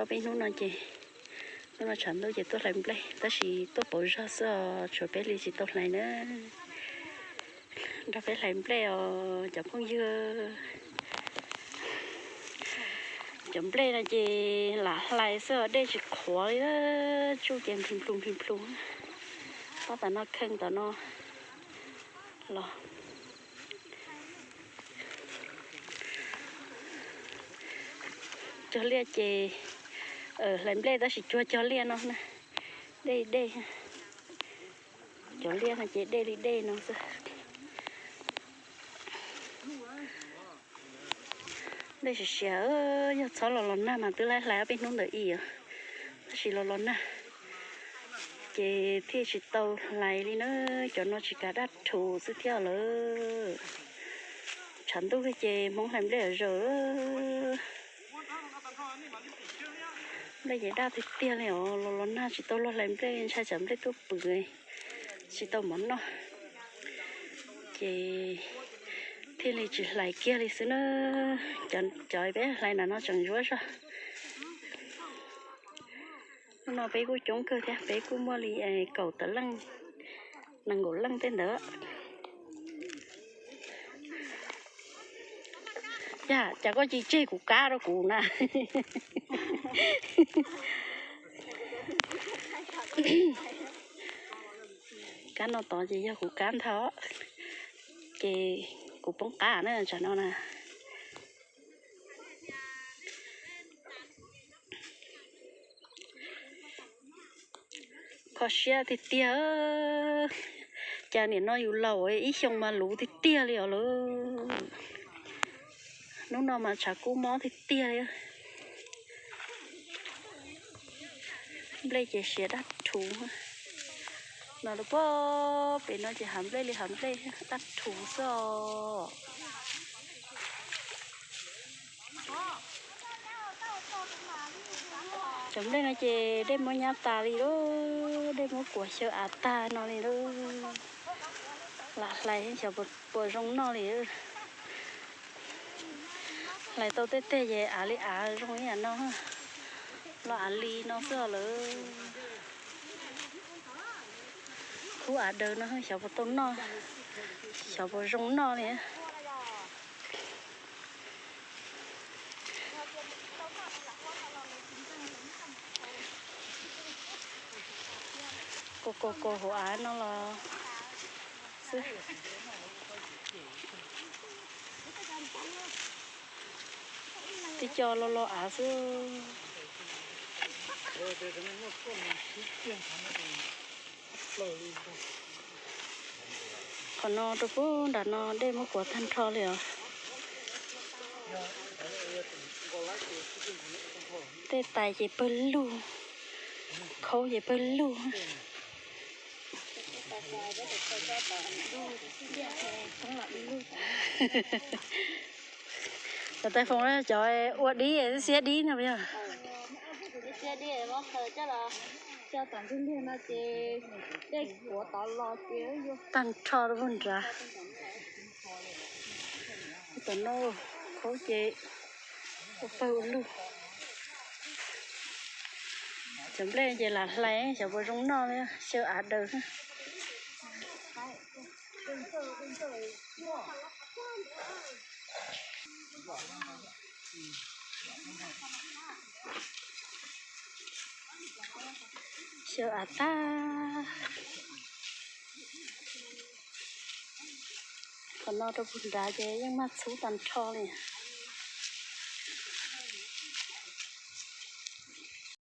Peb hnub no ces, hnub no tshav ntuj ces tuaj hlais nplej, tab sis tuaj pauv zog xwb os, tshuav peb li tsis tau hlais na. Nrog peb hlais nplej os cov phooj ywg. Cov nplej no ces lam hlais xwb os, dej tsis qhuav li, tsuj ces nplhus nplhus nplhus nplhus. Tab tom no kheej tom no los. Cuag liaj ces hlais nplej tab sis cuag cog liaj no na, dej dej. Cov liaj no ces dej li dej no xwb. Dej siav siav, yog txhob los los nag mas twb laib hlais ob peb hnub ntawd i, tab sis los los nag ces thiaj tsis tau hlais li na. Cov no tsis kav daj rhuv xwb thiab lawm. Tshav ntuj ces Hmoob hlais nplej zaws. Nplej ces daj tiag tiag li os, los los nag tsis tau luag hlais nplej, ntshai tsam nplej tuaj pwm tsis tau mov noj, ces thiaj li tsis hlais kiag li xwb na. Cov peb hlais na no tseem ntsuab zog. Hnub no peb kuj coob kawg thiab, peb kuj muaj li kaum tawm leej, nees nkaum leej tej ntawd. Yog cas koj cia tseg kuv kab rau kuv na? Kab no tod ces yog kuv kab ntag, ces kuv poob qab na tsam no na. Kho siab tiag tiag, cas nim no yus laus ib xyoo mas luv tiag tiag li os lawm. Hnub no mas tshav kub mob tiag tiag li. Nplej ces siav daj rhuv. No rau pem no ces hav nplej li hav nplej daj rhuv xwb os. Cov nplej no ces dej muab nyab tas li lauj, dej muab kuav xyaw av tag no li lauj. Lam hlais xyov puas zoo noj li. Hlais tau tej teg ces av li av zoo ib yam no, los av li no xwb lawm. Khub av daws no xyov puas tau noj, xyov puas zoo noj li. Kaus kaus kaus hauv av no los xwb. Tib co lo lo av xwb. Qhov no rau pem nram no dej muab kuav tag nrho li os. Tej tais ces pawg lug, khaub ces pawg lug. Cov taij foom cov ua dib, xiab dib no yog. Tag nrho rau puag nrad. Tom no khaub ces ua pawg ua lug. Cov nplej ces lam hlais xyov puas zoo noj, xyaw av daws. Xyaw av tag. Qhov no rau puag nrad ces yeej mag txhub tag nrho li.